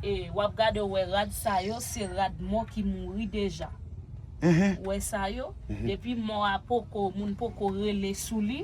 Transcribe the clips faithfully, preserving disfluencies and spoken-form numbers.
e w ap gade, w wè rad sa yo, se rad mò ki mouri deja. Ou wè sa yo? Depi mò a poko, moun poko rele sou li,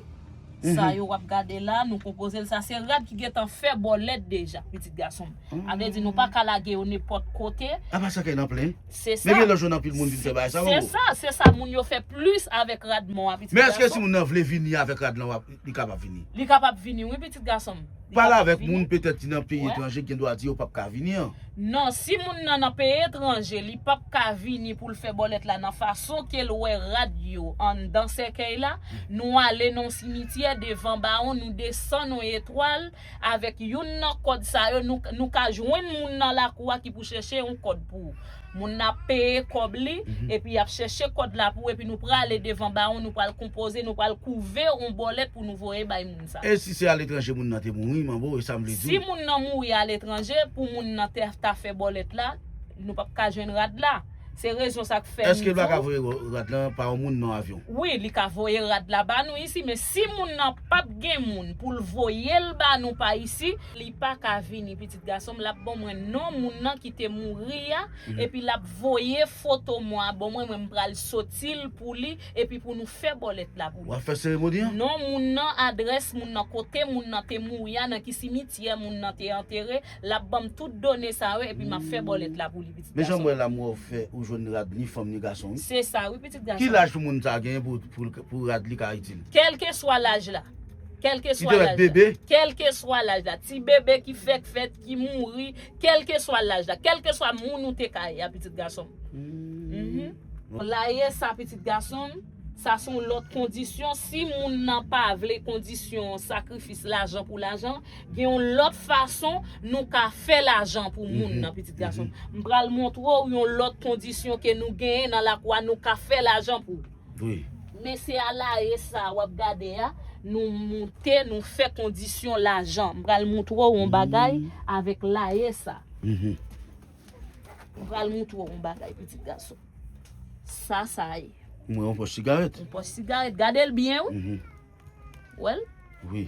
sa yo w ap gade la, nou konpoze l. Sa se rad ki gentan fè bòlèt deja, pitit gason m. Sa vle di nou pa ka lage yo nenpòt kote. Apa sa kay nan plen? Se sa. Men gen lòt jou anpil moun vin fè bagay sa, se sa, se sa moun yo fè plis avèk rad mò a, pitit gason. Men èske si moun nan vle vini avèk rad lan, w ap, li kapab vini? Li kapab vini, wi, pitit gason m. Pale avèk moun, petèt ki nan peyi etranje, ki gen dwa di yo p ap ka vini an. Non, si moun nan nan peyi etranje, li p ap ka vini pou l fè bòlèt la nan fason ke l wè rad yo anndan sèkèy la, nou ale nan yon simityè devan bawon, nou desann yon etwal, avèk youn nan kòd sa yo, nou, nou ka jwenn moun nan lakou a ki pou chèche yon kòd pou ou. Moun nan ap peye kòb li, epi y ap chèche kòd la pou ou, epi nou prale devan bawon, nou pral konpoze, nou pral kouve yon bòlèt pou nou voye bay moun sa. E si se aletranje moun nan te mouri, manbo, e sa m vle di w? Si moun nan mouri aletranje, pou moun nan te, ta fè bòlèt la, nou p ap ka jwenn rad la. Se rezon sa k fè m di w. Èske l pa ka voye rad lan pa yon moun nan avyon? Wi, li ka voye rad la ba nou isi, men si moun nan p ap gen moun pou l voye l ba nou pa isi, li pa ka vini, pitit gason m, l ap ban mwen non moun nan ki te mouri a, epi l ap voye foto mò a ban mwen, mwen m pral soti l pou li, epi pou nou fè bòlèt la pou li. W ap fè seremoni an? Non moun nan, adrès moun nan, kote moun nan te mouri a, nan ki simityè moun nan te antere, l ap ban m tout done sa yo, epi m ap fè bòlèt la pou li, pitit gason m. Men jan m wè la, m wè w fè, ou jwenn rad ni fanm ni gason, wi. Se sa, wi, pitit gason m. Ki laj pou moun sa genyen pou, pou, pou rad li ka itil? Kèlkeswa laj la. Kèlkeswa laj la. Kèlkeswa laj la. Ti bebe ki fèk fèt, ki mouri, kèlkeswa laj la. Kèlkeswa moun ou te ka ye a, pitit gason m. Laye sa, pitit gason m. Sa se yon lòt kondisyon. Si moun nan pa vle kondisyon sakrifis lajan pou lajan, gen yon lòt fason nou ka fè lajan pou moun nan, pitit gason m. M pral montre w yon lòt kondisyon ke nou genyen nan lakou a, nou ka fè lajan pou ou. Wi. Men se a laye sa w ap gade a, nou moute, nou fè kondisyon lajan. M pral montre w yon bagay avèk laye sa. M pral montre w yon bagay, pitit gason. Sa, sa ye. Mwen, yon pòch sigarèt. Yon pòch sigarèt. Gade l byen, wi. Ou wè l? Wi.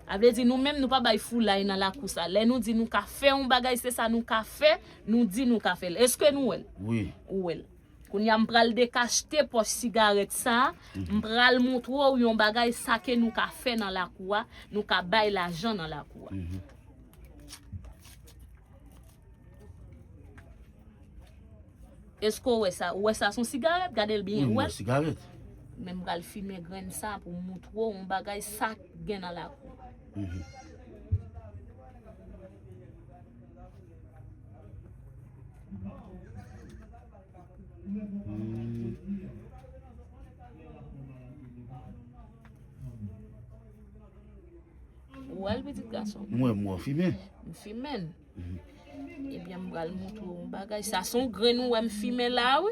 Sa vle di nou menm, nou pa bay foulay nan lakou sa. Lè nou di nou ka fè yon bagay, se sa nou ka fè, nou di nou ka fè l. Èske nou wè l? Wi. Ou wè l. Kounye a, m pral dekachte pòch sigarèt sa, m pral montre w yon bagay sa ke nou ka fè nan lakou a, nou ka bay lajan nan lakou a. Èske w wè sa? Ou wè sa se yon sigarèt? Gade l byen, wi, m wè sigarèt. Men m pral fimen grenn sa pou m montre w yon bagay sa k gen nan lakou. Ou wè l, pitit gason? M wè, m wè w fimen. M fimen l. Ebyen, m pral montre w yon bagay. Sa se yon grenn ou wè m fimen la, wi.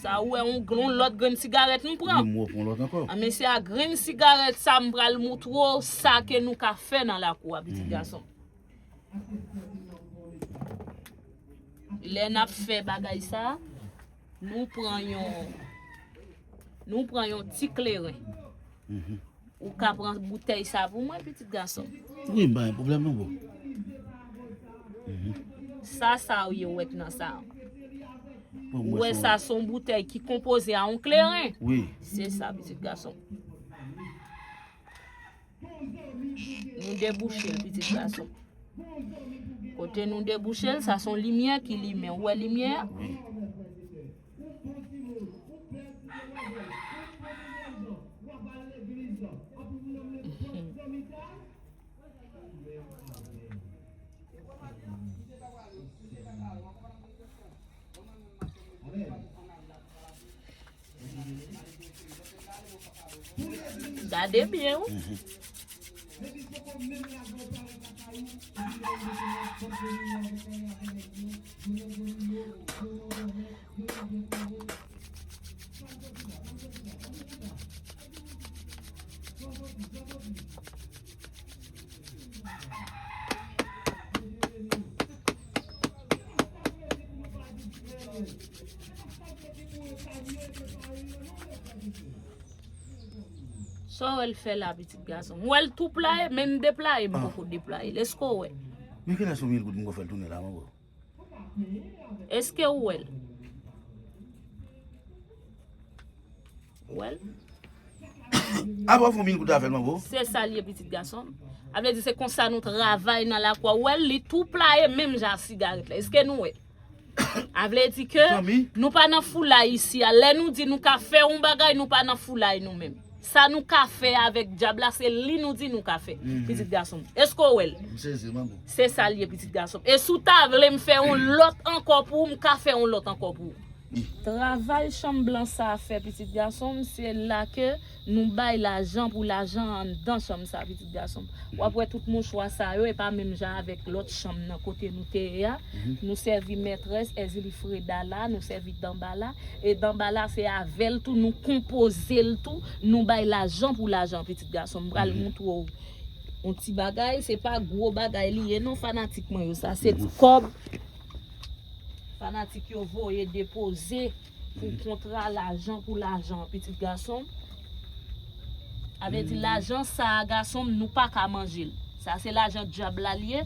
Sa ou wè yon, yon lòt grenn sigarèt m pran. Wi, m wè w pran lòt ankò. An, men se a grenn sigarèt sa m pral montre w sa ke nou ka fè nan lakou a, pitit gason. Lè n ap fè bagay sa, nou pran yon, nou pran yon ti kleren. Ou ka pran boutèy sa pou mwen, pitit gason. Wi, m pa gen pwoblèm non, boo. Sa, sa w ye w wè k nan sa. Ou wè sa, se yon boutèy ki konpoze a yon kleren. Wi. Se sa, pitit gason. Nou debouche l, pitit gason. Kote nou debouche l, sa se yon limyè ki limen. Ou wè limyè a? Wi. Gade byen, wi. Sa w wè l fè la, pitit gason m? W wè l tou playe, menm deplaye, m poko deplaye l. Èske w wè l? Men kilès yon mil goud m gon fè l tounen la, manbo? Èske w wè l? W wè l? Apa w fè yon mil goud avè l, manbo? Se sa l ye, pitit gason m. A vle di, se konsa nou travay nan lakou a. W wè l, li tou playe, menm jan a sigarèt la. Èske nou wè l? A vle di ke nou pa nan foulay isi a. Lè nou di nou ka fè yon bagay, nou pa nan foulay nou menm. Sa nou ka fè avèk dyab la, se li nou di nou ka fè, pitit gason m. Èske w wè l? M sezi, manbo. Se sa l ye, pitit gason m. E si w ta vle m fè yon lòt ankò pou ou, m ka fè yon lòt ankò pou ou. Travay chanm blan sa a fè, pitit gason m, se la ke nou bay lajan pou lajan anndan chanm sa, pitit gason m. W ap wè tout mouchwa sa yo, e pa menm jan avèk lòt chanm nan kote nou te ye a. Nou sèvi mètrès Ezili Freda la, nou sèvi danba la. E danba la, se avè l tou, nou konpoze l tou, nou bay lajan pou lajan, pitit gason m. M pral montre w yon ti bagay, se pa gwo bagay li ye, non, fanatik mwen yo. Sa se ti kòb fanatik yo voye depoze pou kontra lajan pou lajan, pitit gason m. A vle di, lajan sa a, gason m, nou pa ka manje l. Sa se lajan dyab la l ye.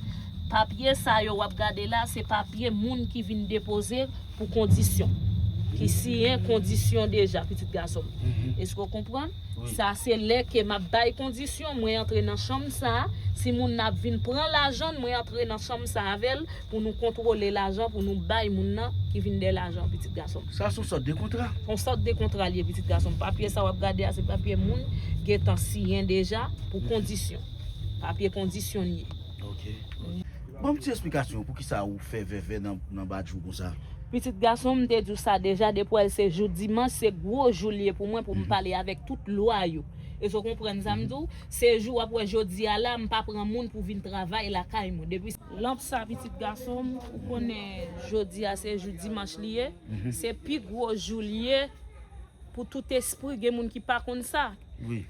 Papye sa yo w ap gade la, se papye moun ki vin depoze pou kondisyon. Ki siyen kondisyon deja, pitit gason m. Èske w konprann? Sa se lè ke m ap bay kondisyon, mwen antre nan chanm sa a. Si moun nan ap vin pran lajan l, mwen antre nan chanm sa a avè l pou nou kontwole lajan, pou nou bay moun nan ki vin dèyè lajan, pitit gason m. Sa se yon sòt de kontra? Yon sòt de kontra l ye, pitit gason m. Papye sa w ap gade a, se papye moun gentan siyen deja pou kondisyon. Papye kondisyon l ye. Ok. Ban m ti esplikasyon pou ki sa ou fè vèvè nan, nan badjou konsa. Pitit gason m, m te di w sa deja, depi w wè l se jou dimanch, se gwo jou l ye pou mwen pou m pale avèk tout lwa yo. Èske w konprann sa m di w? Se jou w ap wè jodi a la, m pa pran moun pou vin travay lakay mwen. Depi lanp sa, pitit gason m, ou konnen jodi a se jou dimanch li ye, se pi gwo jou l ye pou tout espri. Gen moun ki pa konn sa,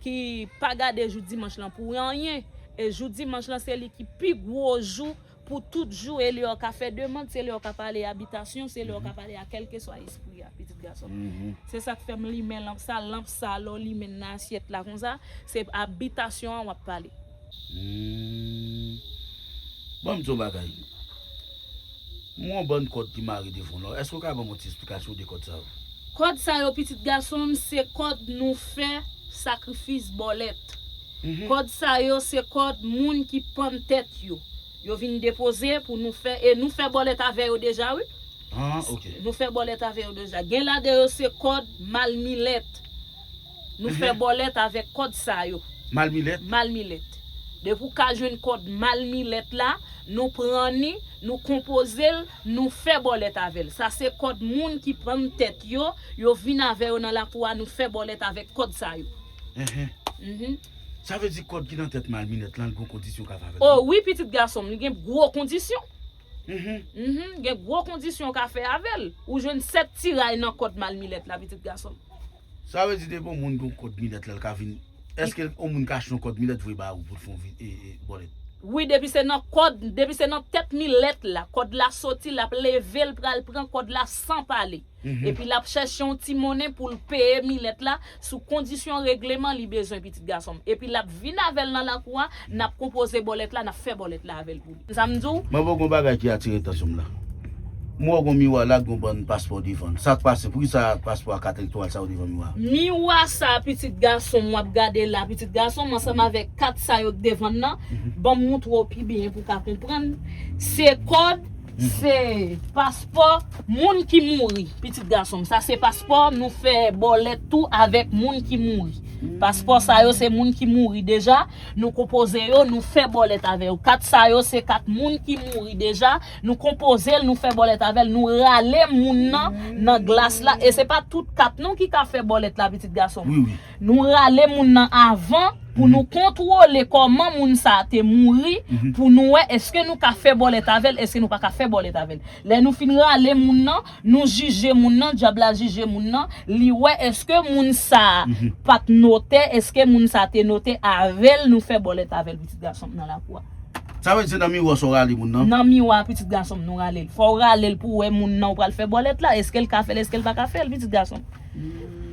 ki pa gade jou dimanch lan pou anyen. E jou dimanch lan, se li ki pi gwo jou pou tout jou, e lè w ka fè demann, se lè w ka pale abitasyon, se lè w ka pale a kèlkeswa espri a, pitit gason m. Se sa k fè m limen lanp sa, lanp sa, lè w limen l nan asyèt la konsa, se abitasyon an w ap pale. Ban m di w yon bagay. M wè yon bann kòd ki mare devan w la. Èske w ka ban m yon ti esplikasyon de kòd sa yo? Kòd sa yo, pitit gason m, se kòd nou fè sakrifis bòlèt. Kòd sa yo, se kòd moun ki pann tèt yo. Yo vin depoze pou nou fè, e nou fè bòlèt avè yo deja, wi. Ah, ok. Nou fè bòlèt avè yo deja. Gen ladan yo se kòd malmilèt. Nou fè bòlèt avèk kòd sa yo. Malmilèt? Malmilèt. Depi w ka jwenn kòd malmilèt la, nou pran ni, nou konpoze l, nou fè bòlèt avè l. Sa se kòd moun ki pann tèt yo, yo vin avè yo nan lakou a, nou fè bòlèt avèk kòd sa yo. Mhm. Sa vle di kòd ki nan tèt malmilèt lan, li gon kondisyon k ap avè l? O wi, pitit gason m, li gen gwo kondisyon. Mhm. Mhm, gen gwo kondisyon w ka fè avè l. Ou jwenn sèt tiray nan kòd malmilèt la, pitit gason m. Sa vle di depi yon moun gen yon kòd milèt la, l ka vin. Èske yon moun ka achte yon kòd milèt voye ba ou pou l fè yon vi-, e, e, bòlèt? Wi, depi se nan kòd, depi se nan tèt milèt la, kòd la soti, l ap leve, l pral pran kòd la san pale. Mhm. Epi l ap chèche yon ti monnen pou l peye milèt la sou kondisyon regleman li bezwen, pitit gason m. Epi l ap vin avè l nan lakou a, n ap konpoze bòlèt la, n ap fè bòlèt la avè l pou li. Sa m di w? Mwen, bon, gon bagay ki atire atansyon m la. M wè w gon miwa la, gon bann paspò devan l. Sa k pase? Poukisa paspò a kat etwal sa yo devan miwa a? Miwa sa, pitit gason m, w ap gade la, pitit gason m, ansanm avèk kat sa yo k devan l nan, mhm, ban m montre w pi byen pou w ka konprann. Se kòd, mhm, se paspò moun ki mouri, pitit gason m. Sa se paspò, nou fè bòlèt tou avèk moun ki mouri. Paspò sa yo se moun ki mouri deja, nou konpoze yo, nou fè bòlèt avè yo. Kat sa yo se kat moun ki mouri deja, nou konpoze l, nou fè bòlèt avè l, nou rale moun nan nan glas la. E se pa tout kat non ki ka fè bòlèt la, pitit gason m. Wi, wi. Nou rale moun nan avan pou nou kontwole kòman moun sa a te mouri, mhm, pou nou wè èske nou ka fè bòlèt avè l, èske nou pa ka fè bòlèt avè l. Lè nou fin rale moun nan, nou jije moun nan, dyab la jije moun nan, li wè èske moun sa a, mhm, pa t notè, èske moun sa a te note avè l, nou fè bòlèt avè l, pitit gason m, nan lakou a. Sa vle di se nan miwa sa w rale moun nan? Nan miwa, pitit gason m, nou rale l. Fò w rale l pou w wè moun nan w pral fè bòlèt la, èske l ka fè l, èske l pa ka fè l, pitit gason m.